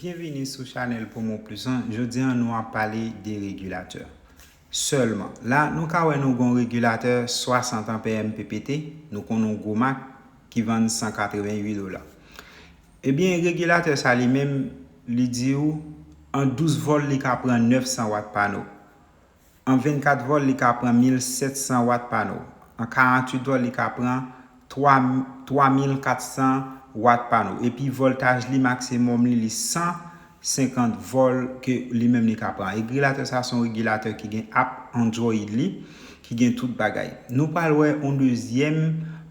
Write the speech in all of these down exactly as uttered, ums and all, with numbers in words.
Byenvini sou chanèl Promo Plus lan. Jodi a, nou ap pale de regilatè. Sèlman, la, nou ka wè nou gon regilatè swasant anpè M P P T, nou konn yon gwo mak ki vann san katreven uit dola. Ebyen, regilatè sa li menm, li di w, an douz vòl, li ka pran nèf san wat pano. An vennkat vòl, li ka pran mil sèt san wat pano. An karanntuit vòl, li ka pran twa, twa mil kat san wat pano. Epi vòltaj li maksimòm li, li san senkant vòl ke li menm li ka pran. Regilatè sa se yon regilatè ki gen app Android li, ki gen tout bagay. Nou pral wè yon dezyèm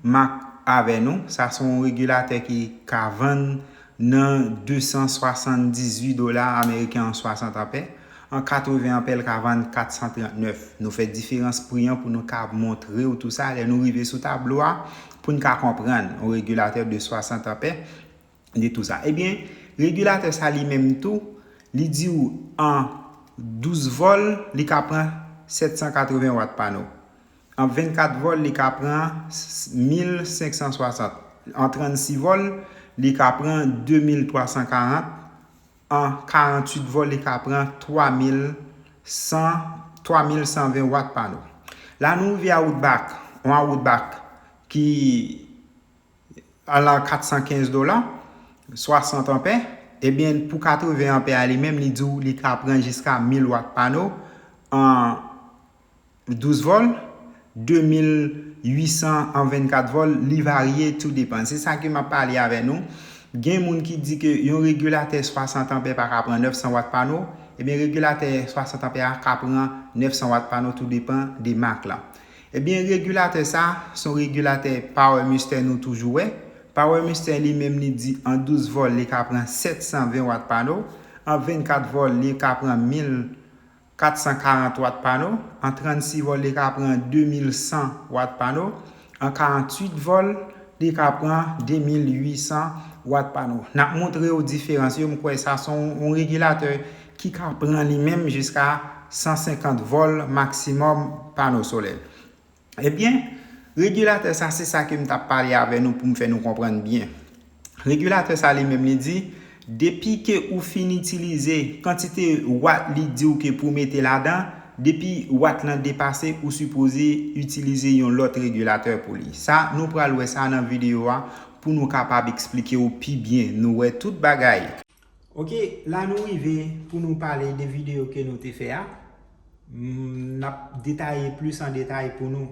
mak avè nou. Sa se yon regilatè ki ka vann nan de san swasanndizuit dola ameriken an swasant anpè. An katreven anpè, l ka vann kat san trannèf. Nou fè diferans pri an pou nou ka montre w tou sa. Lè nou rive sou tablo a, pou n ka konprann yon regilatè de swasant anpè, de tou sa. Ebyen, regilatè sa li menm tou, li di w an douz vòl, li ka pran sèt san katreven wat pano. An vennkat vòl, li ka pran mil senk san swasant. An trannsis vòl, li ka pran de mil twa san karant. An karanntuit vòl, li ka pran twa mil san, twa mil san ven wat pano. La, nou rive a Outback. Yon Outback ki al a kat san kenz dola, swasant anpè. Ebyen, pou katreven anpè a li menm, li di w li ka pran jiska mil wat pano an douz vòl, de mil uit san an vennkat vòl, li varye, tou depann. Se sa ke m ap pale avè nou. Gen moun ki di ke yon regilatè swasant anpè pa ka pran nèf san wat pano. Ebyen, regilatè swasant anpè a ka pran nèf san wat pano, tou depann de mak la. Ebyen, regilatè sa, se yon regilatè Power Mixer nou toujou wè. Power Mixer li menm li di an douz vòl, li ka pran sèt san ven wat pano. An vennkat vòl, li ka pran mil kat san karant wat pano. An trannsis vòl, li ka pran de mil san wat pano. An karanntuit vòl, li ka pran de mil uit san wat pano. N ap montre w diferans yo. M kwè sa se yon, yon regilatè ki ka pran li menm jiska san senkant vòl maksimòm pano solè. Ebyen, regilatè sa, se sa ke m t ap pale avè nou pou m fè nou konprann byen. Regilatè sa li menm li di, depi ke ou fin itilize kantite wat li di w ke pou w mete ladan, depi wat lan depase, ou sipoze itilize yon lòt regilatè pou li. Sa, nou pral wè sa nan videyo a pou nou kapab eksplike w pi byen. Nou wè tout bagay. Oke, la nou rive pou nou pale de videyo ke nou te fè a. M, n ap detaye plis an detay pou nou.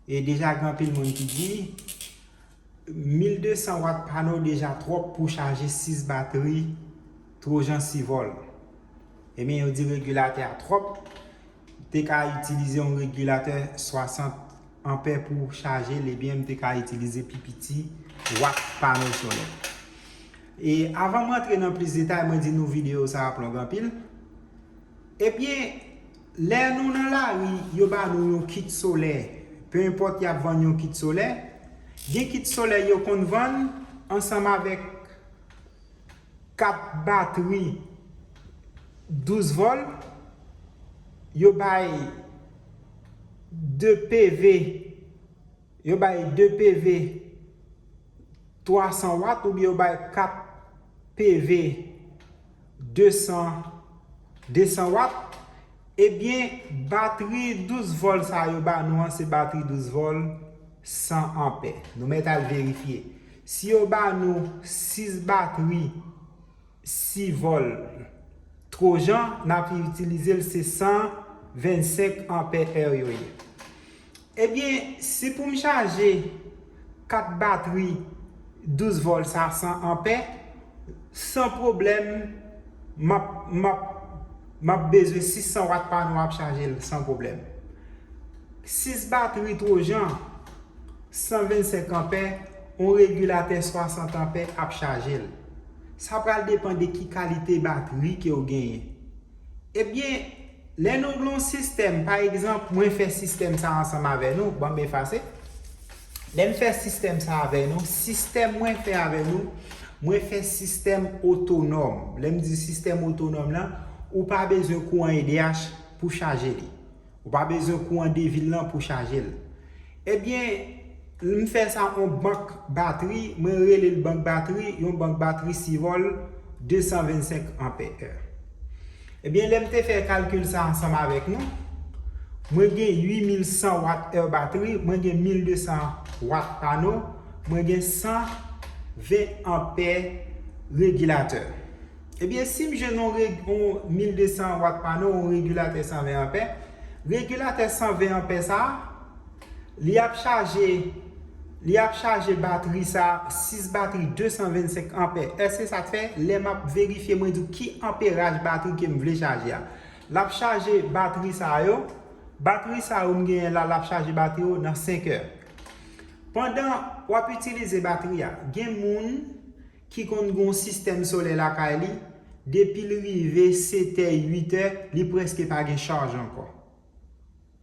E deja gen anpil moun ki di mil de san wat pano deja twòp pou chaje sis batri Trojan sis vòl. Ebyen, yo di regilatè a twòp. Te ka itilize yon regilatè swasant anpè pou chaje l, ebyen, m te ka itilize pi piti wat pano solè. E avan m rantre nan plis detay, mwen di nou videyo sa ap long anpil. Ebyen, lè nou nan lari, yo ba nou yon kit solè. Pe enpòt y ap vann yon kit solè, gen kit solè yo konn vann ansanm avèk kat batri douz vòl, yo bay de P V, yo bay de P V twa san wat oubyen yo bay kat P V de san, de san wat. Ebyen, batri douz vòl sa yo ba nou an, se batri douz vòl san anpè. Nou mèt al verifye. Si yo ba nou sis batri sis vòl Trojan, n ap itilize l, se san vennsenk anpè è yo ye. Ebyen, si pou m chaje kat batri douz vòl sa san anpè, san pwoblèm, m ap, m ap, m ap bezwen sis san wat pano ap chaje l san pwoblèm. Sis batri Trojan, san vennsenk anpè, yon regilatè swasant anpè ap chaje l. Sa pral depann de ki kalite batri ke w genyen. Ebyen, lè nou gen yon sistèm, pa egzanp, mwen fè sistèm sa ansanm avè nou, ban m efase. Lè m fè sistèm sa avè nou, sistèm mwen fè avè nou, mwen fè sistèm otonòm. Lè m di sistèm otonòm lan, ou pa bezwen kouran E D H pou chaje li. Ou pa bezwen kouran de vil lan pou chaje l. Ebyen, m fè sa yon bank batri, mwen rele l bank batri, yon bank batri sis vòl de san vennsenk anpè è. Ebyen, lè m te fè kalkil sa ansanm avèk nou, mwen gen uit mil san wat è batri, mwen gen mil de san wat pano, mwen gen san ven anpè regilatè. Ebyen, si m jwenn yon reg- yon mil de san wat pano, yon regilatè san ven anpè, regilatè san ven anpè sa a, li ap chaje, li ap chaje batri sa, sis batri de san vennsenk anpè. Èske sa k fè, lè m ap verifye, mwen di w ki anperaj batri ke m vle chaje a. L ap chaje batri sa yo, batri sa yo m genyen la, l ap chaje batri yo nan senk è. Pandan w ap itilize batri a, gen moun ki konn gen yon sistèm solè lakay li, depi l rive sèt è, uit è, li prèske pa gen chaj ankò.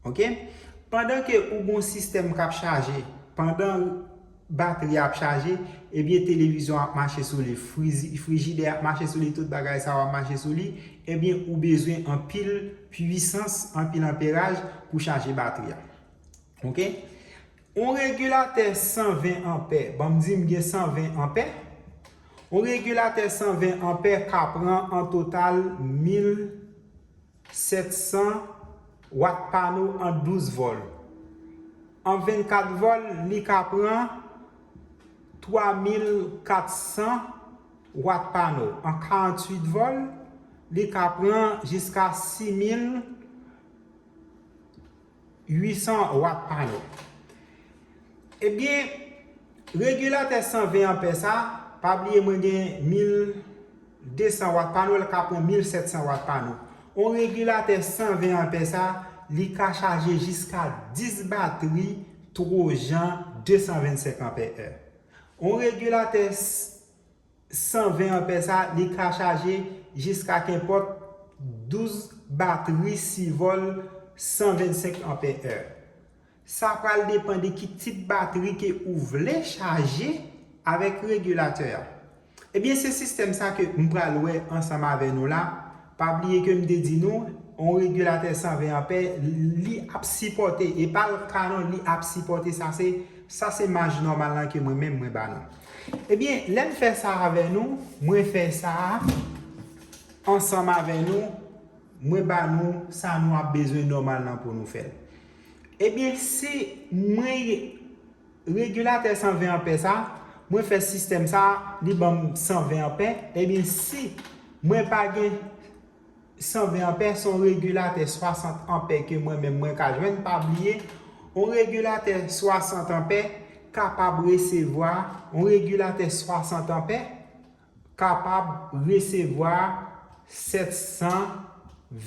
Oke? Pandan ke ou gon sistèm k ap chaje, pandan batri a ap chaje, ebyen televizyon ap mache sou li, frizi- frijidè ap mache sou li, tout bagay sa yo ap mache sou li, ebyen ou bezwen anpil pwisans, anpil anperaj pou chaje batri a. Oke? Yon regilatè san ven anpè, ban m di m gen san ven anpè. Yon regilatè san ven anpè ka pran an total mil sèt san wat pano an douz vòl. An vennkat vòl, li ka pran twa mil kat san wat pano. An karanntuit vòl, li ka pran jiska sis mil uit san wat pano. Ebyen, regilatè san ven anpè sa, pa bliye mwen gen mil de san wat pano, l ka pran mil sèt san wat pano. Yon regilatè san ven anpè sa, li ka chaje jiska dis batri Trojan de san vennsenk anpè è. Yon regilatè s- san ven anpè sa, li ka chaje jiska kenpòt douz batri sivòl san vennsenk anpè è. Sa pral depann de ki tip batri ke ou vle chaje avèk regilatè a. Ebyen, se sistèm sa ke m pral wè ansanm avè nou la. Pa bliye ke m te di nou, yon regilatè san ven anpè, li ap sipòte, e pa l ka non, li ap sipòte, sa se, sa se maj nòmal lan ke mwen menm mwen ba nou. Ebyen, lè m fè sa avè nou, mwen fè sa ansanm avè nou, mwen ba nou sa nou ap bezwen nòmal lan pou nou fè l. Ebyen, si mwen regilatè san ven anpè sa, mwen fè sistèm sa, li ban m san ven anpè, ebyen, si mwen pa gen san ven anpè, se yon regilatè swasant anpè ke mwen menm mwen ka jwenn, pa bliye, yon regilatè swasant anpè kapab resevwa, yon regilatè swasant anpè kapab resevwa sèt san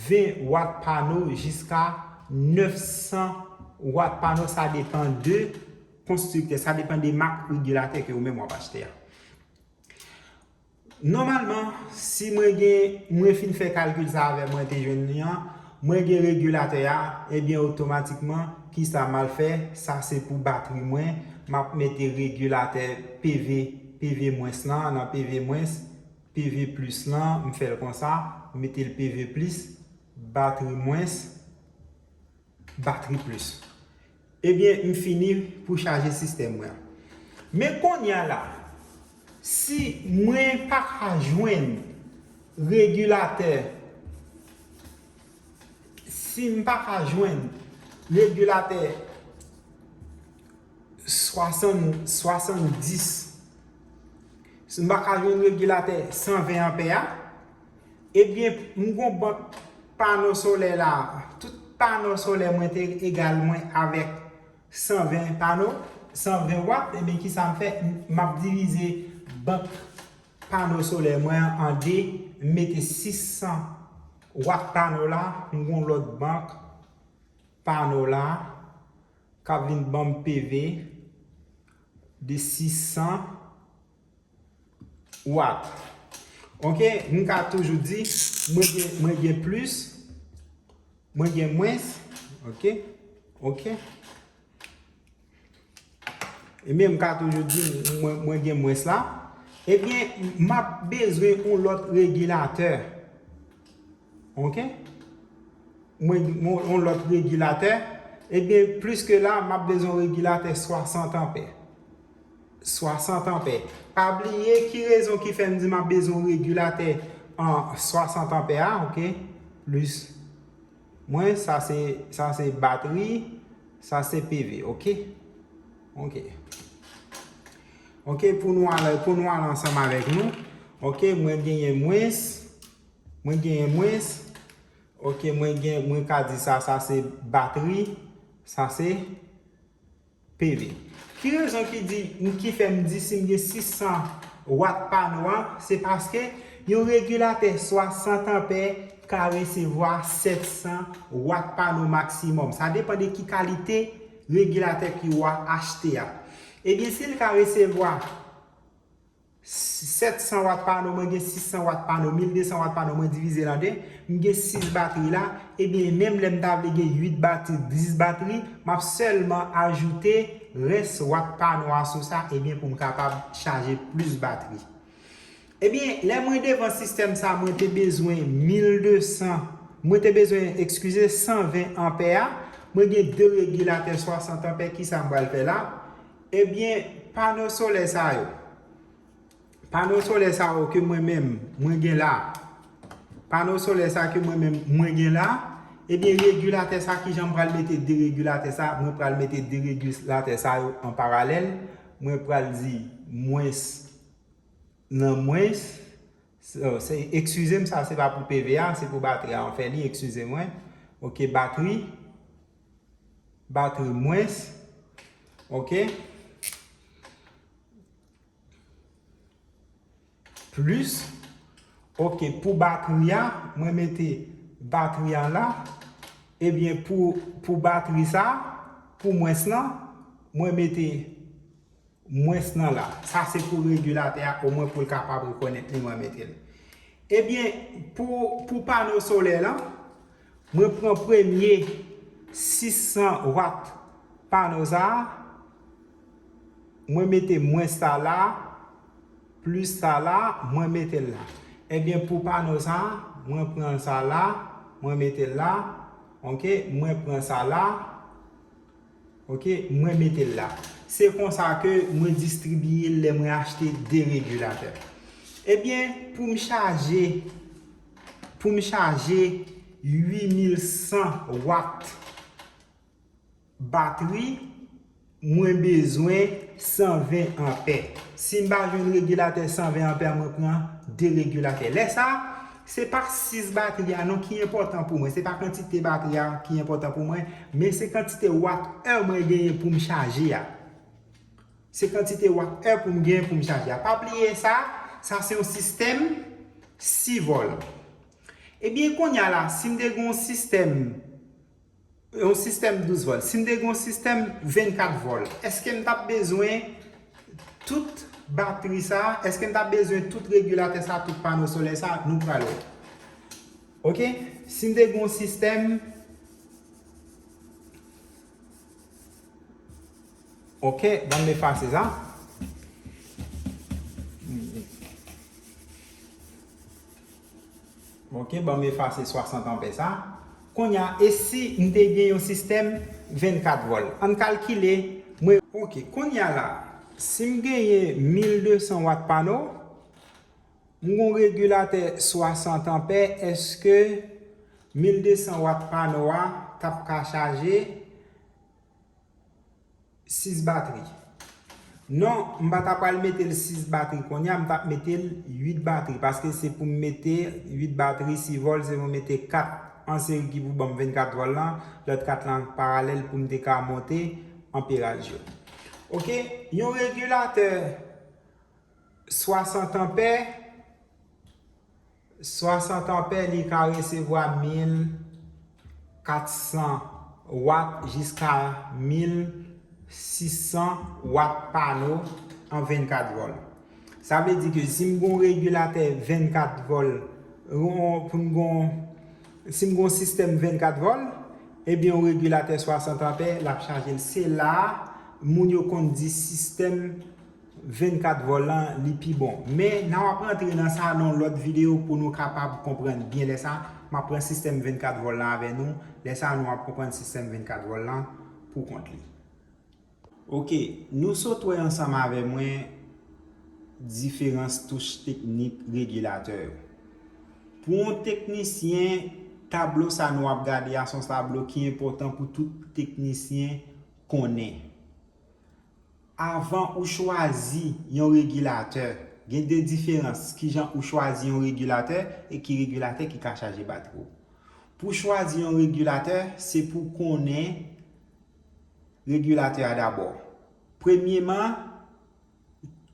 ven wat pano jiska nèf san wat pano, sa depann de konstriktè, sa depann de mak regilatè ke ou menm w ap achte a. Nòmalman, si mwen gen, mwen fin fè kalkil sa avè mwen te jwenn li an, mwen gen regilatè a, ebyen otomatikman, kisa m al fè? Sa se pou batri mwen, m ap mete regilatè P V, P V mwens lan, nan P V mwens, P V plis lan, m fè l konsa, m mete l P V plis, batri mwens, batri plis. Ebyen, m fini pou chaje sistèm mwen an. Men kounye a la, si mwen pa ka jwenn regilatè, si m pa ka jwenn regilatè swasann, swasanndis, si m pa ka jwenn regilatè san ven anpè a, ebyen, m gon bank pano solè la, tout pano solè mwen te egal mwen avèk san ven pano, san ven wat, ebyen, kisa m fè? M ap divize bank pano solè mwen an de, m mete sis san wat pano la, m gon lòt bank pano la, k ap vin ban m P V de sis san wat. Oke, m ka toujou di, mwen gen, mwen gen plis, mwen gen mwens. Oke, oke. Ebyen, m ka toujou di, mwen, mwen gen mwens la. Ebyen, m ap bezwen yon lòt regilatè. Oke? Mwen, mwen, yon lòt regilatè. Ebyen, pliske la, m ap bezwen yon regilatè swasant anpè. swasant anpè. Pa bliye ki rezon ki fè m di m ap bezwen yon regilatè an swasant anpè a, oke? Plis, mwens, sa se, sa se batri, sa se P V, oke? Oke. Oke, pou nou al, pou nou al ansanm avèk nou. Oke, mwen genyen mwens, mwen genyen mwens. Oke, mwen gen, mwen ka di sa, sa se batri, sa se P V. Ki rezon ki di, ki fè m di si m gen sis san wat pano a, se paske yon regilatè swasant anpè ka resevwa sèt san wat pano maksimòm. Sa depann de ki kalite regilatè ki w a achte a. Ebyen, si l ka resevwa sèt san wat pano, mwen gen sis san wat pano, mil de san wat pano, mwen divize l an de, m gen sis batri la, ebyen, menm lè m ta vle gen uit batri, dis batri, m ap sèlman ajoute rès wat pano a sou sa, ebyen, pou m kapab chaje plis batri. Ebyen, lè mwen devan sistèm sa, mwen te bezwen mil de san, mwen te bezwen, ekskize, san ven anpè a, mwen gen de regilatè swasant anpè, kisa m pral fè la? Ebyen, pano solè sa yo, pano solè sa yo ke mwen menm, mwen gen la, pano solè sa ke mwen menm, mwen gen la, ebyen, regilatè sa, kijan m pral mete de regilatè sa? Mwen pral mete de regilatè sa yo an paralèl, mwen pral di mwens nan mwens, se, se, ekskize m, sa se pa pou P V a, se pou batri a, anfen, li, ekskize mwen. Oke, batri, batri mwens, oke, plis, oke, pou batri a, mwen mete batri a la, ebyen, pou, pou batri sa, pou mwens lan, mwen mete mwens nan la. Sa se pou regilatè a, omwen pou l kapab rekonèt li, mwen mete l. Ebyen, pou, pou pano solè lan, mwen pran premye sis san wat pano sa a, mwen mete mwens sa la, plis sa la, mwen mete l la. Ebyen, pou pano sa a, mwen pran sa la, mwen mete l la, oke, mwen pran sa la, oke, mwen mete l la. Se konsa ke mwen distribiye l lè mwen achte de regilatè. Ebyen, pou m chaje, pou m chaje uit mil san wat batri, mwen bezwen san ven anpè. Si m pa jwenn regilatè san ven anpè, mwen pran de regilatè. Lè sa, se pa sis batri a non ki enpòtan pou mwen. Se pa kantite batri a ki enpòtan pou mwen, men se kantite wat è mwen genyen pou m chaje a. Se kantite wat è pou m genyen pou m chaje a. Pa bliye sa, sa se yon sistèm sis vòl. Ebyen, kounye a la, si m te gen yon sistèm yon sistèm douz vòl, si m te gen yon sistèm vennkat vòl, èske m t ap bezwen tout batri sa? Èske m t ap bezwen tout regilatè sa, tout pano solè sa? Nou pral wè. Oke? Si m te gen yon sistèm, oke, ban m efase sa. Oke, ban m efase swasant anpè sa. Kounye a, e si m te gen yon sistèm vennkat vòl? Ann kalkile, mwen, oke, kounye a la, si m genyen mil de san wat pano, m gen yon regilatè swasant anpè, èske mil de san wat pano a t ap ka chaje sis batri? Non, m pa ta pral mete l sis batri kounye a, m t ap mete l uit batri, paske se pou m mete uit batri sis vòl, se pou m mete kat an seri ki pou ban m vennkat vòl lan, lòt kat lan paralèl pou m te ka monte anperaj yo. Oke, yon regilatè swasant anpè, swasant anpè, li ka resevwa mil kat san wat jiska mil sis san wat pano an vennkat vòl. Sa vle di ke si m gen yon regilatè vennkat vòl, yon, pou m gen yon, si m gen yon sistèm vennkat vòl, ebyen, yon regilatè swasant anpè, l ap chaje l. Se la a, moun yo konn di sistèm vennkat vòl lan, li pi bon. Men, n a w ap rantre nan sa nan yon lòt videyo pou nou kapab konprann byen lè sa. M ap pran sistèm vennkat vòl lan avè nou. Lè sa, nou ap konprann sistèm vennkat vòl lan pou kont li. Ok, nou sot wè ansanm avè mwen diferans touch teknik regilatè yo. Pou yon teknisyen, tablo sa nou ap gade a se yon tablo ki enpòtan pou tout teknisyen konnen. Avan ou chwazi yon regilatè, gen de diferans kijan ou chwazi yon regilatè e ki regilatè ki ka chaje batri w. Pou chwazi yon regilatè, se pou konnen regilatè a dabò. Premyeman,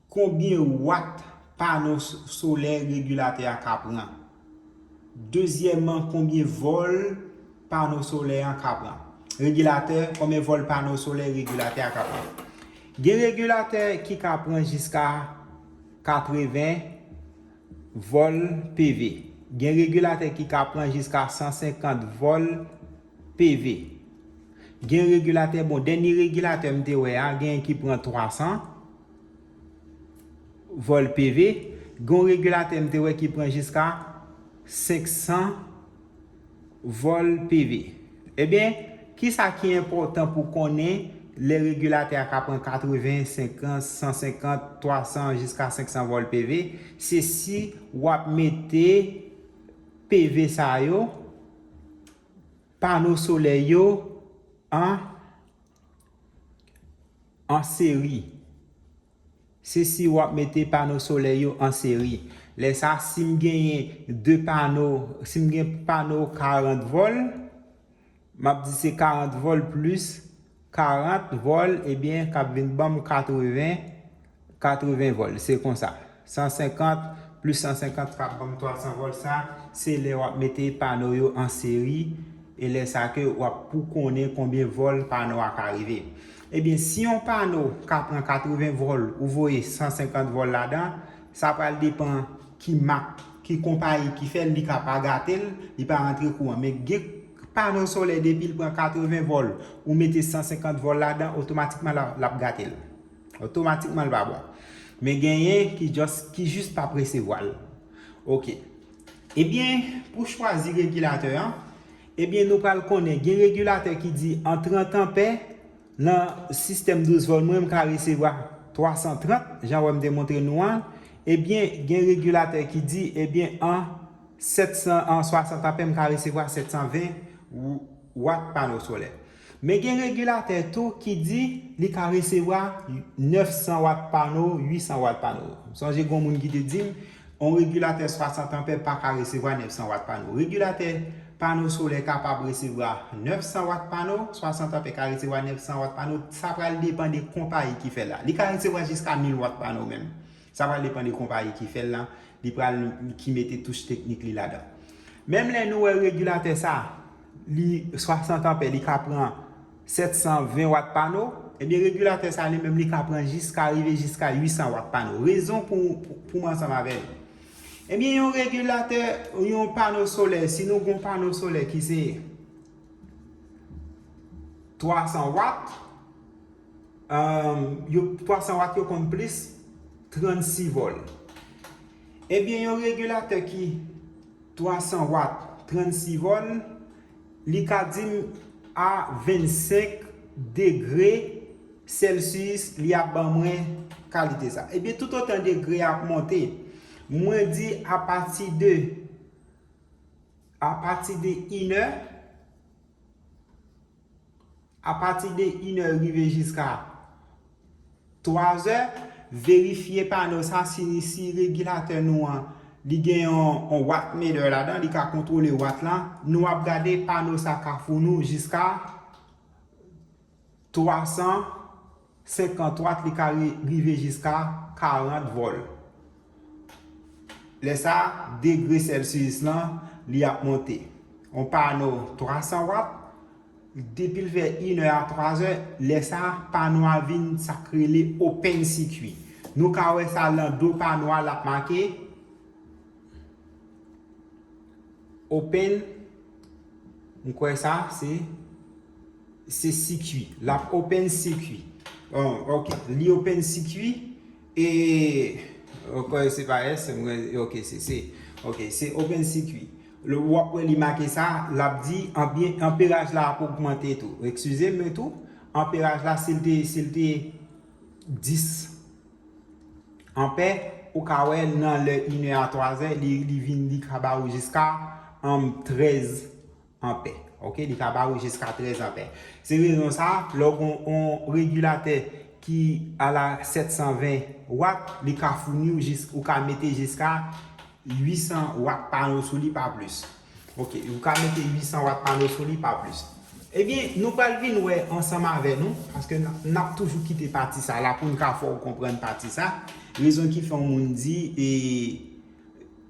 konbyen wat pano solè regilatè a ka pran? Dezyèmman, konbyen vòl pano solè an ka pran? Regilatè, konbyen vòl pano solè regilatè a ka pran? Gen regilatè ki ka pran jiska katreven vòl P V. Gen regilatè ki ka pran jiska san senkant vòl P V. Gen regilatè, bon, dènye regilatè m te wè a, gen ki pran twa san vòl P V. Gen regilatè m te wè ki pran jiska senk san vòl P V. Ebyen, kisa ki enpòtan pou konnen lè regilatè a ka pran katreven, senkant, san senkant, twa san jiska senk san vòl P V? Se si w ap mete P V sa yo, pano solè yo, an, an seri. Se si w ap mete pano solè yo an seri. Lè sa, si m genyen de pano, si m gen pano karant vòl, m ap di se karant vòl plis karant vòl, ebyen, k ap vin ban m katreven, katreven vòl. Se konsa. San senkant plis san senkant k ap ban m twa san vòl sa, se lè w ap mete pano yo an seri, e lè sa ke w ap pou konnen konbyen vòl pano a ka rive. Ebyen, si yon pano ka pran katreven vòl, ou voye san senkant vòl ladan, sa pral depann ki mak, ki konpayi ki fè l, li ka pa gate l, li pa rantre kouran. Men gen pano solè, depi l pran katreven vòl, ou mete san senkant vòl ladan, otomatikman l ap, l ap gate l. Otomatikman l pa bon. Men genyen ki just, ki jis p ap resevwa l. Ok. Ebyen, pou chwazi regilatè an, ebyen, nou pral konnen gen regilatè ki di an trant anpè, nan sistèm douz vòl mwen, m ka resevwa twa san trant, jan wè m te montre nou an. Ebyen, gen regilatè ki di, ebyen, an sèt san, an swasant anpè, m ka resevwa sèt san ven w-, wat pano solè. Men gen regilatè tou ki di li ka resevwa nèf san wat pano, uit san wat pano. M sonje gen moun ki te di m, yon regilatè swasant anpè pa ka resevwa nèf san wat pano. Regilatè pano solè kapab resevwa nèf san wat pano, swasant anpè ka resevwa nèf san wat pano. Sa pral depann de konpayi ki fè l la. Li ka resevwa jiska mil wat pano menm. Sa pral depann de konpayi ki fè l la, li pral, ki mete touch teknik li ladan. Menm lè nou wè regilatè sa, li swasant anpè, li ka pran sèt san ven wat pano, ebyen, regilatè sa li menm, li ka pran jiska, rive jiska uit san wat pano. Rezon pou, pou, pou m ansanm avè l. Ebyen, yon regilatè, yon pano solè, si nou gen yon pano solè ki se twa san wat, um, yo, twa san wat yo konn plis trannsis vòl. Ebyen, yon regilatè ki twa san wat, trannsis vòl, li ka di m a vennsenk degre Celsius, li ap ban mwen kalite sa. Ebyen, toutotan degre a ap monte, mwen di apati de, apati de inè, apati de inè rive jiska twazè, verifye pano sa, si, si regilatè nou an, li gen yon, yon wattmeter ladan, li ka kontwole wat lan, nou ap gade pano sa ka founi w jiska twa san senkant wat, li ka ri-, rive jiska karant vòl. Lè sa, degre Celsius lan, li ap monte. Yon pano twa san wat, depi l fè inè a twazè, lè sa, pano a vin sa k rele open sikui. Nou ka wè sa lan do pano a, l ap make open, m kwè sa, se, se sikui. L ap open sikui. Oh, ok, li open sikui. E, ok, se pa S, mwen, ok, se, se, ok, se open sikui. Lè w ap wè li make sa, l ap di anbyen, anperaj la ap ogmante tou. Eskize m tou. anperaj la, si l te, si l te dis anpè, ou ka wè nan lè inè a twazè, li, li vin, li ka ba ou jiska um, trèz anpè. Ok, li ka ba ou jiska trèz anpè. Se rezon sa, lè w gen yon regilatè ki ala sèt san ven wat, li ka founi w jis, ou ka mete jiska uit san wat pano sou li, pa plis. Ok, ou ka mete uit san wat pano sou li, pa plis. Ebyen, nou pral vin wè ansanm avè nou, paske n ap toujou kite pati sa la pou n ka fè w konprann pati sa. Rezon ki fè yon moun di, e,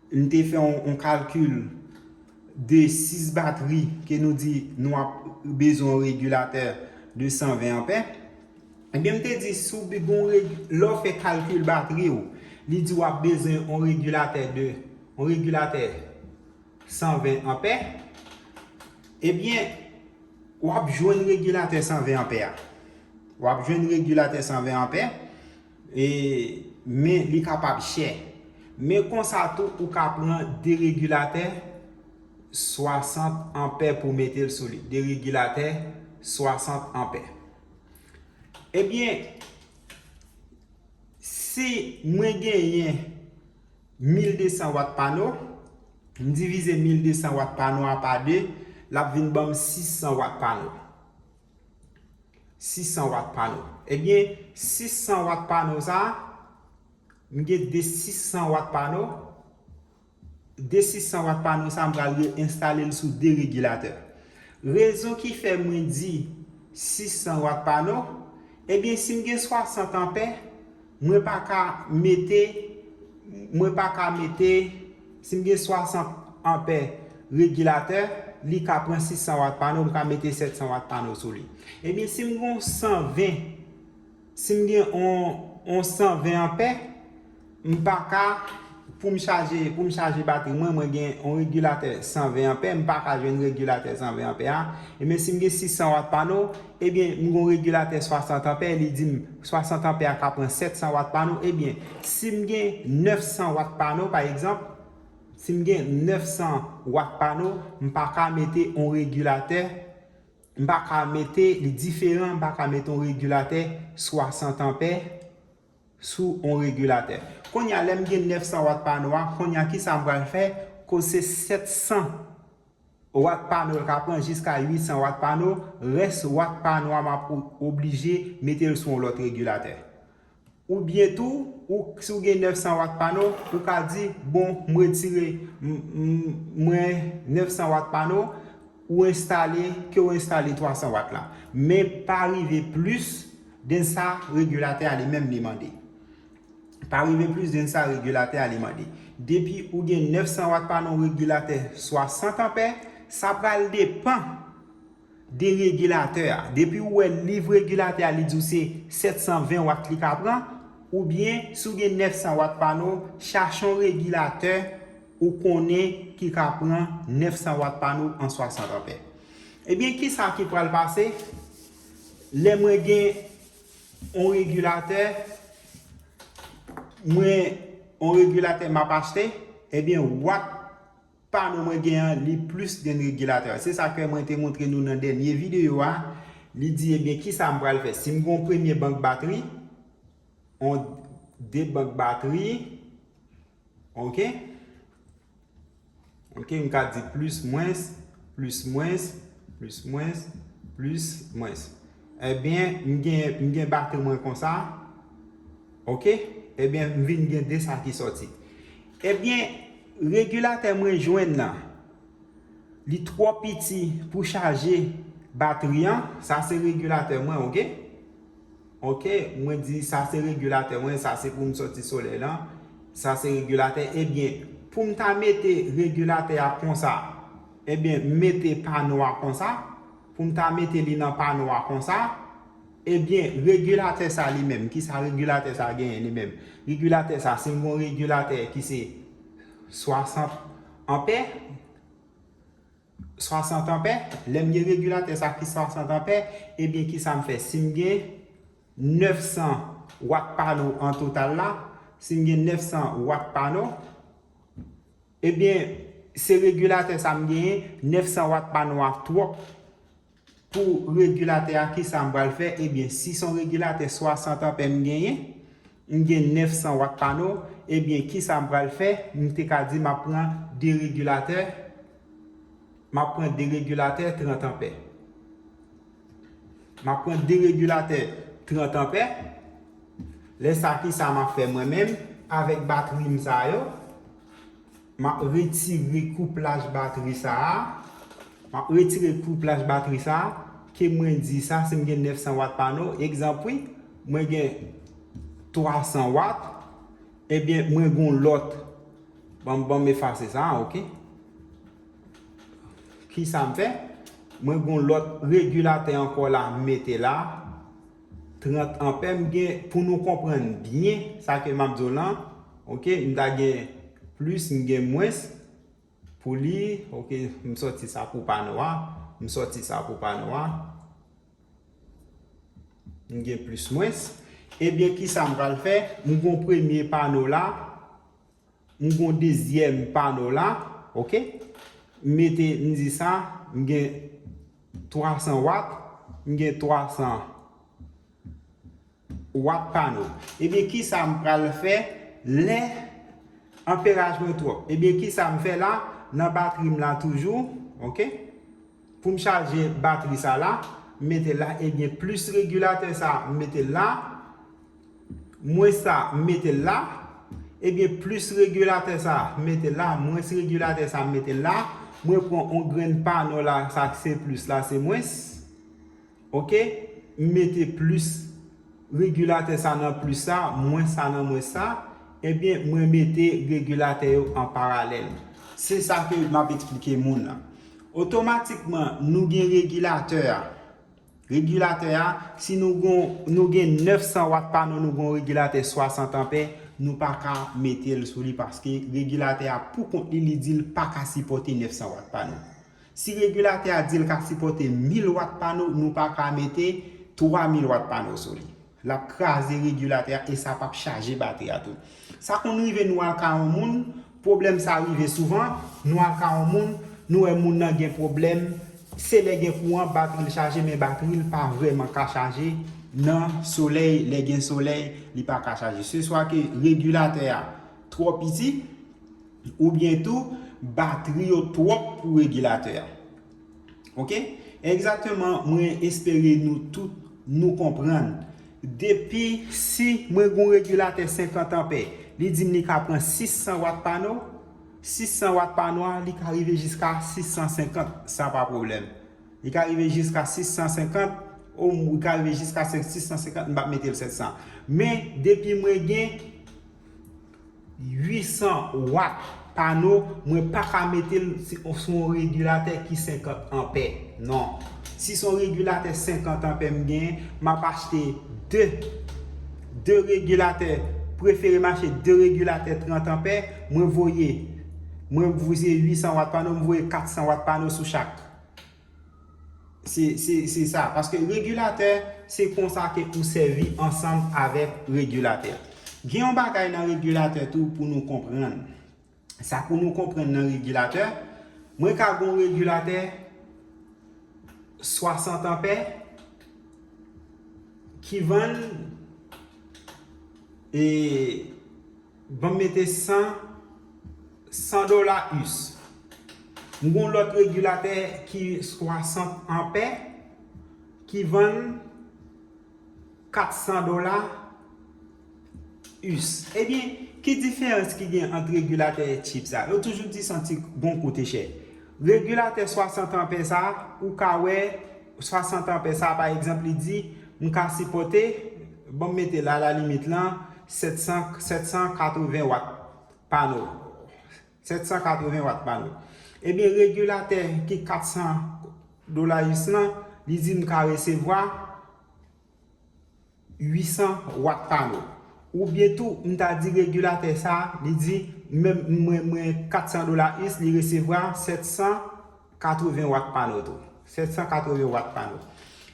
m te fè yon, yon kalkil de sis batri ke nou di nou ap bezwen yon regilatè de san ven anpè. Ebyen, m te di, si w bi- gon reg- lè w fè kalkil batri w, li di w ap bezwen yon regilatè de, yon regilatè san ven anpè, ebyen, w ap jwenn regilatè san ven anpè a. W ap jwenn regilatè san ven anpè, e, men li kapab chè. Men konsa tou, ou ka pran de regilatè swasant anpè pou mete l sou li. De regilatè swasant anpè. Ebyen, si mwen genyen mil de san wat pano, m divize mil de san wat pano a pa de, l ap vin ban m sis san wat pano. Sis san wat pano. Ebyen, sis san wat pano sa a, m gen de sis san wat pano. De sis san wat pano sa, m pral re-, enstale l sou de regilatè. Rezon ki fè mwen di sis san wat pano, ebyen, si m gen swasant anpè, mwen pa ka mete, mwen pa ka mete, si m gen swasant anpè regilatè, li ka pran sis san wat pano, m ka mete sèt san wat pano sou li. Ebyen, si m gen yon san ven, si m gen yon, yon san ven anpè, m pa ka, pou m chaje, pou m chaje batri mwen, mwen gen yon regilatè san ven anpè, m pa ka jwenn regilatè san ven anpè a. Ebyen, si m gen sis san wat pano, ebyen, m gen yon regilatè swasant anpè, li di m swasant anpè a ka pran sèt san wat pano. Ebyen, si m gen nèf san wat pano, pa egzanp, si m gen nèf san wat pano, m pa ka mete yon regilatè, m pa ka mete, li diferan, m pa ka mete yon regilatè swasant anpè sou yon regilatè. Kounye a, lè m gen nèf san wat pano a, kounye a, kisa m pral fè? Koz se sèt san wat pano l ka pran jiska uit san wat pano, rès wat pano a, m ap o-, oblije mete l sou yon lòt regilatè. Oubyen tou, ou, si w gen nèf san wat pano, ou ka di, bon, m retire, m, m, mwen nèf san wat pano, ou enstale, ke w enstale twa san wat la. Men pa rive plis de sa regilatè a li menm li mande. Pa rive plis de sa regilatè a li mande. Depi ou gen nèf san wat pano, regilatè swasant anpè, sa pral depann de regilatè a. Depi w wè liv regilatè a, li di w se sèt san ven wat li ka pran, oubyen si w gen nèf san wat pano, chache yon regilatè ou konnen ki ka pran nèf san wat pano an swasant anpè. Ebyen, kisa ki pral pase lè mwen gen yon regilatè, mwen, yon regilatè m ap achte, ebyen, wat pano mwen gen an, li plis de regilatè. Se sa ke mwen te montre nou nan dènye videyo a. Li di, ebyen, kisa m pral fè? Si m gen yon premye bank batri, yon de bank batri, ok? Ok, m ka di plis, mwens, plis, mwens, plis, mwens, plis, mwens. Ebyen, m gen, m gen batri mwen konsa. Ok? Ebyen, m vin gen de sa ki sòti. Ebyen, regilatè mwen jwenn nan, li twò piti pou chaje batri an. Sa se regilatè mwen, ok? Ok, mwen di sa se regilatè mwen, sa se pou m sòti solèy lan. Sa se regilatè. Ebyen, pou m ta mete regilatè a konsa, ebyen, m mete pano a konsa. Pou m ta mete li nan pano a konsa, ebyen, regilatè sa li menm, kisa regilatè sa genyen li menm? Regilatè sa, si m gen yon regilatè ki se swasant anpè, swasant anpè, lè m gen regilatè sa ki swasant anpè, ebyen, kisa m fè? Si m gen nèf san wat pano an total la, si m gen nèf san wat pano, ebyen, se regilatè sa m genyen, nèf san wat pano a twòp Pou regilatè a, kisa m pral fè? Ebyen, si se yon regilatè swasant anpè m genyen, m gen nèf san wat pano, ebyen, kisa m pral fè? M te ka di m ap pran de regilatè, m ap pran de regilatè trant anpè. M ap pran de regilatè trant anpè. Lè sa, kisa m ap fè mwen menm avèk batri m sa yo? M ap retire kouplaj batri sa a. M ap retire kouplaj batri sa a. Ke mwen di sa, si m gen nèf san wat pano, egzanp wi, mwen gen twa san wat, ebyen, mwen gen yon lòt. Ban m, ban m efase sa, oke? Kisa m fè? Mwen gen yon lòt regilatè ankò la, m mete la. Trant anpè m gen, pou nou konprann byen sa ke m ap di w lan, oke, m ta gen plis, m gen mwens pou li, oke, m sòti sa pou pano a, m sòti sa pou pano a, m gen plis mwens. Ebyen, kisa m pral fè? M gen premye pano la, m gen dezyèm pano la, oke? M mete, m di sa, m gen twa san wat, m gen twa san wat pano. Ebyen, kisa m pral fè lè anperaj mwen twòp? Ebyen, kisa m fè la? Nan batri m la toujou, oke? Pou m chaje batri sa la, m mete l la, ebyen, plis regilatè sa, m mete l la, mwens sa, m mete l la, ebyen, plis regilatè sa, m mete l la, mwens regilatè sa, m mete l la, mwen pran yon grenn pano la, sa se plis la, se mwens. Oke? M mete plis regilatè sa nan plis sa, mwens sa nan mwens sa, ebyen, mwen mete regilatè yo an paralèl. Se sa ke m ap eksplike moun nan. Otomatikman, nou gen regilatè a. Regilatè a, si nou gon, nou gen nèf san wat pano, nou gon regilatè swasant anpè, nou pa ka mete l sou li paske regilatè a pou kont li, li di l pa ka sipòte nèf san wat pano. Si regilatè a di l ka sipòte mil wat pano, nou pa ka mete twa mil wat pano sou li. L ap kraze regilatè a e sa p ap chaje batri a tou. Sa konn rive nou al ka yon moun, pwoblèm sa rive souvan, nou al ka yon moun, nou wè moun nan gen pwoblèm, se lè gen kouran, batri l chaje, men batri l pa vrèman ka chaje nan solèy, lè gen solèy, li pa ka chaje. Se swa ke regilatè a twò piti, oubyen tou, batri yo twòp pou regilatè a. Oke? Egzakteman, mwen espere nou tout nou konprann. Depi si mwen gon regilatè senkant anpè, li di m li ka pran sis san wat pano, sis san wat pano a, li ka rive jiska sis san senkant, sa pa pwoblèm. Li ka rive jiska sis san senkant, ou li ka rive jiska sis san senkant, m p ap mete l sèt san. Men, depi mwen gen uit san wat pano, mwen pa ka mete l si, sou yon regilatè ki senkant anpè. Non. Si se yon regilatè senkant anpè m genyen, m ap achte de, de regilatè, prefere m achte de regilatè trant anpè, mwen voye, mwen voye uit san wat pano, mwen voye kat san wat pano sou chak. Se, se, se sa. Paske regilatè, se konsa ke ou sèvi ansanm avèk regilatè. Gen yon bagay nan regilatè tou pou nou konprann. Sa pou nou konprann nan regilatè, mwen ka gon regilatè swasant anpè ki vann e ban m mete san, san dola us. M gon lòt regilatè ki swasant anpè ki vann kat san dola us. Ebyen, ki diferans ki gen ant regilatè cheap sa? Yo toujou di santi bon koute chè. Regilatè swasant anpè sa, ou ka wè swasant anpè sa, pa egzanp, li di, m ka sipòte, bon, m mete la, la limit lan, sèt san, sèt san katreven wat pano. Sèt san katreven wat pano. Ebyen, regilatè ki kat san dola us lan, li di m ka resevwa uit san wat pano. Oubyen tou, m ta di regilatè sa, li di, menm mwen, mwen kat san dola us, li resevwa sèt san katreven wat pano tou. Sèt san katreven wat pano.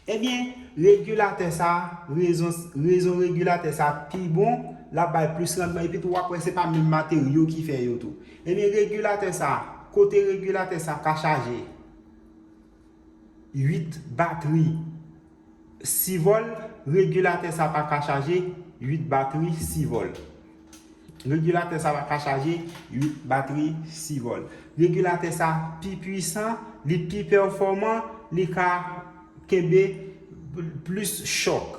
Ebyen, regilatè sa, rezon, rezon regilatè sa pi bon, l ap bay plis randman, epi tou w ap wè se pa menm materyo ki fè yo tou. Ebyen, regilatè sa, kote regilatè sa ka chaje? uit batri sivòl, regilatè sa pa ka chaje uit batri sivòl. Regilatè sa pa ka chaje uit batri sivòl. Regilatè sa pi pwisan, li pi pèfòman, li ka kenbe plis chòk.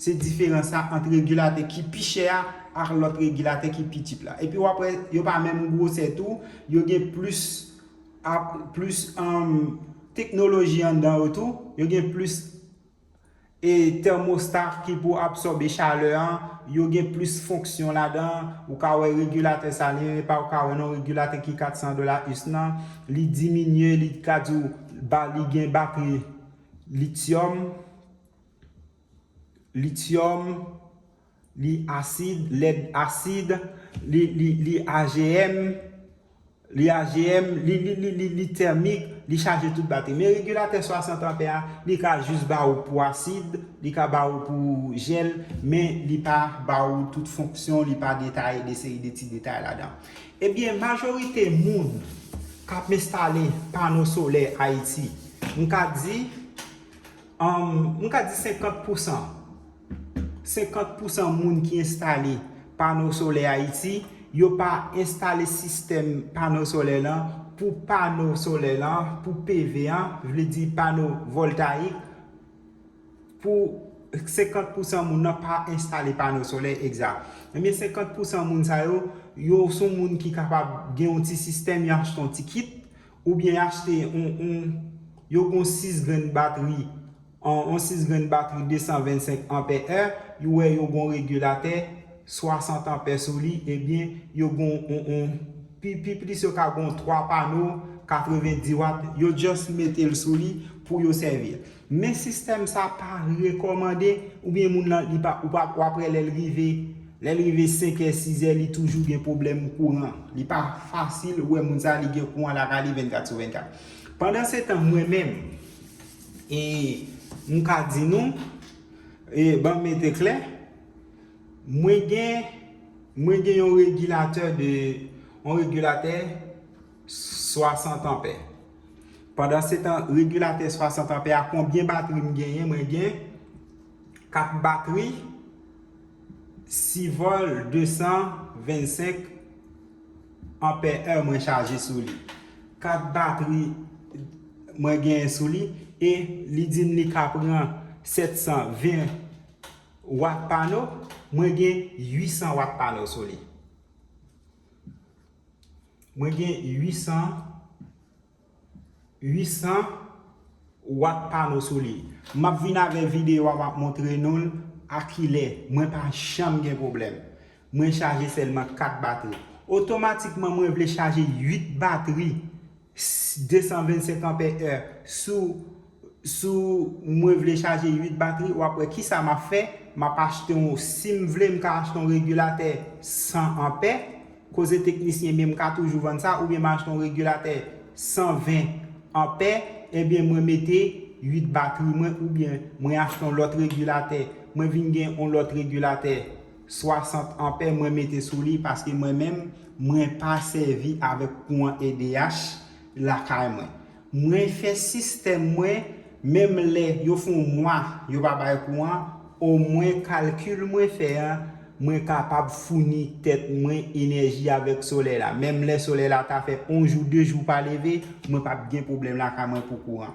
Se diferans sa ant regilatè ki pi chè a ak lòt regilatè ki pi tip la. Epi w ap wè, yo pa menm gwosè tou, yo gen plis ap plis um, teknoloji anndan yo tou, yo gen plis e tèmosta ki pou absòbe chalè an, yo gen plis fonksyon ladan, ou ka wè regilatè sa li menm epa ou ka wè non regilatè ki kat san dola us nan, li diminye, li ka di w ba li gen batri lityòm, lityòm, li asid, lèd asid, li, li, li A G M, li A G M, li, li, li, li, li tèmik, li chaje tout batri. Men regilatè swasant anpè a, li ka jis ba ou pou asid, li ka ba ou pou jèl, men li pa ba ou tout fonksyon, li pa detaye de seri de ti detay ladan. Ebyen, majorite moun k ap enstale pano solè Ayiti, m ka di, um, m ka di senkant pousan. Senkant pousan moun ki enstale pano solè Ayiti, yo pa enstale sistèm pano solè lan pou pano solè lan, pou P V an, vle di pano vòltayik, pou senkant pousan moun nan pa enstale pano solè egzak. Ebyen, senkant pousan moun sa yo, yo se moun ki kapab gen yon ti sistèm, yo achte yon ti kit, oubyen achte yon, yon, yo gen yon sis grenn batri, yon, yon sis grenn batri de san vennsenk anpè è, yo wè yo gen yon regilatè swasant anpè sou li, ebyen, yo gen yon, yon, pi, pi plis yo ka gen yon twa pano katrevendi wat, yo just mete l sou li pou yo sèvi l. Men sistèm sa pa rekòmande, oubyen moun nan, li pa, ou pa, w ap wè lè l rive, lè l rive senk è, sis è, li toujou gen pwoblèm kouran. Li pa fasil, ou wè moun sa, li gen kouran lakay li vennkat sou vennkat. Pandansetan, mwen menm, e, m ka di nou, e, ban m mete klè, mwen gen, mwen gen yon regilatè de, yon regilatè swasant anpè. Pandansetan, regilatè swasant anpè a, konbyen batri m genyen? Mwen gen kat batri sivòl de san vennsenk anpè è mwen chaje sou li. Kat batri mwen genyen sou li, e li di m li ka pran sèt san ven wat pano, mwen gen uit san wat pano sou li. Mwen gen uit san, uit san wat pano sou li. M ap vin avè videyo a, m ap montre nou l a kilè. Mwen pa janm gen pwoblèm. Mwen chaje sèlman kat batri. Otomatikman, mwen vle chaje uit batri de san vennsenk anpè è sou, sou mwen vle chaje uit batri, w ap wè kisa m ap fè. M ap achte yon, si m vle, m ka achte yon regilatè san anpè, koze teknisyen, men m ka toujou vann sa, oubyen m achte yon regilatè san ven anpè, ebyen mwen mete uit batri mwen, oubyen mwen achte yon lòt regilatè, mwen vin gen yon lòt regilatè swasant anpè, mwen mete sou li, paske mwen menm, mwen pa sèvi avèk kouran E D H lakay mwen. Mwen fè sistèm mwen, menm lè yo fè yon mwa, yo pa bay kouran, omwen kalkil mwen fè an, mwen kapab founi tèt mwen enèji avèk solèy la. Menm lè solèy la ta fè yon jou, de jou pa leve, mwen p ap gen pwoblèm lakay mwen pou kouran.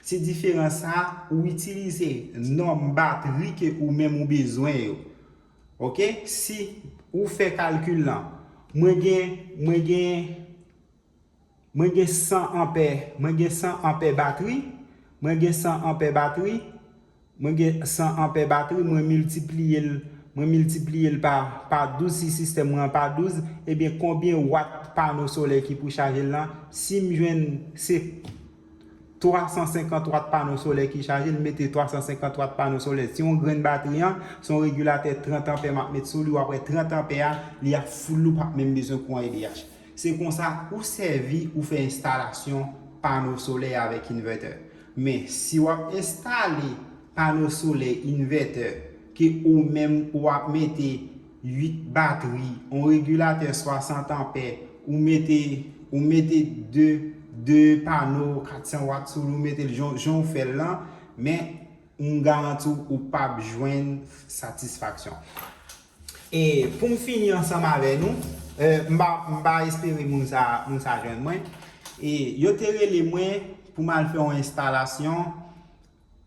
Se diferans sa ou itilize nòm batri ke ou menm ou bezwen yo. Oke? Si ou fè kalkil lan, mwen gen, mwen gen, mwen gen san anpè, mwen gen san anpè batri, mwen gen san anpè batri, mwen gen san anpè batri, mwen miltipliye l, mwen miltipliye l pa, pa douz, si sistèm mwen an pa douz, ebyen konbyen wat pano solèy ki pou chaje l lan? Si m jwenn se twa san senkant wat pano solèy ki chaje, l mete twa san senkant wat pano solèy. Si yon grenn batri an, se yon regilatè trant anpè m ap met sou li, w ap wè trant anpè a, li ap full, ou p ap menm bezwen kouran E D H. Se konsa ou sèvi, ou fè enstalasyon pano solèy avèk envètè. Men, si w ap enstale pano solèy envètè ke ou menm ou ap mete uit batri, yon regilatè swasant anpè, ou mete, ou mete de de pano kat san wat sou li, ou mete l jan jan w fè l lan, men m garanti w ou p ap jwenn satisfaksyon. E pou m fini ansanm avè nou, e, m pa, m pa espere moun sa, moun sa jwenn mwen. E yo te rele mwen pou m al fè yon enstalasyon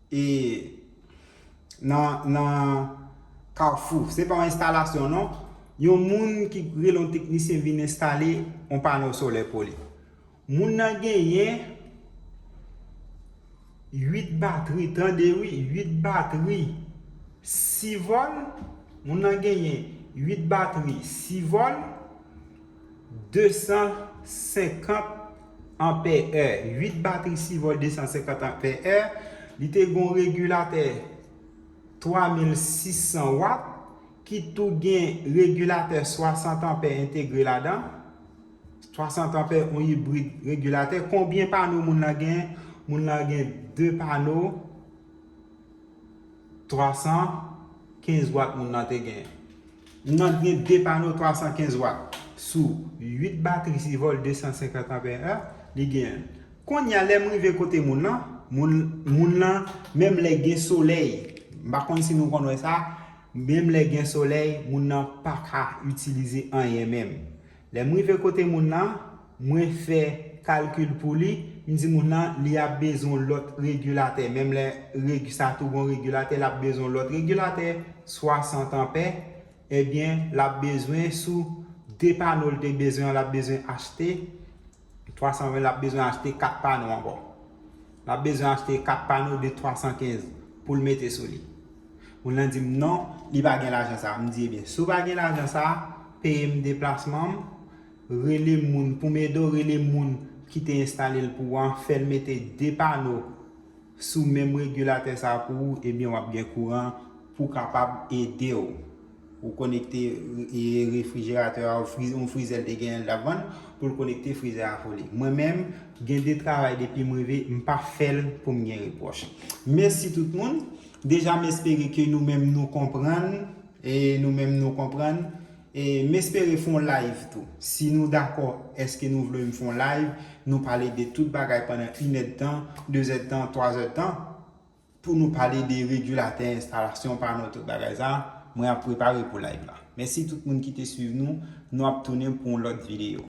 e nan, nan Kafou. Se pa yon enstalasyon non. Yon moun ki rele yon teknisyen vin enstale yon pano solè pou li. Moun nan genyen uit batri, tande wi, uit batri sis vòl. Moun nan genyen uit batri sis vòl, de san senkant anpè è, uit batri sis vòl, de san senkant anpè è. Li te gen yon regilatè twa mil sis san wat ki tou gen regilatè swasant anpè entegre ladan. Swasant anpè, yon ibrid regilatè. Konbyen pano moun nan gen? Moun nan gen de pano twa san kenz wat moun nan te gen. Moun nan gen de pano twa san kenz wat sou uit batri sis vòl, de san senkant anpè è, li gen. Kounye a, lè m rive kote moun nan, moun, moun nan, menm lè gen solèy, m pa konn si nou konn wè sa, menm lè gen solèy, moun nan pa ka itilize anyen menm. Lè m rive kote moun nan, mwen fè kalkil pou li, m di moun nan li ap bezwen yon lòt regilatè. Menm lè regi sa tou gen yon regilatè, l ap bezwen yon lòt regilatè, swasant anpè, ebyen, l ap bezwen sou de pano l te bezwen an, l ap bezwen achte twa san ven, l ap bezwen achte kat pano ankò. L ap bezwen achte kat pano de twa san kenz pou l mete sou li. Moun nan di m non, li pa gen lajan sa. M di, ebyen, si w pa gen lajan sa, peye m deplasman m, rele moun, pou m ede w rele moun ki te enstale l pou ou an, fè l mete de pano sou menm regilatè sa pou ou, ebyen, w ap gen kouran pou kapab ede w. Ou konekte, e, refrijeratè a, ou friz-, yon frizè l te genyen l t ap vann, pou l konekte frizè a pou li. Mwen menm, gen de travay depi m rive, m pa fè l pou m gen repwòch. Mèsi tout moun. Deja, m espere ke nou menm nou konprann, e nou menm nou konprann. E m espere fè yon live tou. Si nou dakò, èske nou vle m fè yon live, nou pale de tout bagay pandan inèdtan, dezèdtan, twazèdtan, pou nou pale de regilatè, enstalasyon pano, tout bagay sa, mwen ap prepare pou live la. Mèsi tout moun ki te swiv nou. Nou ap tounen pou yon lòt videyo.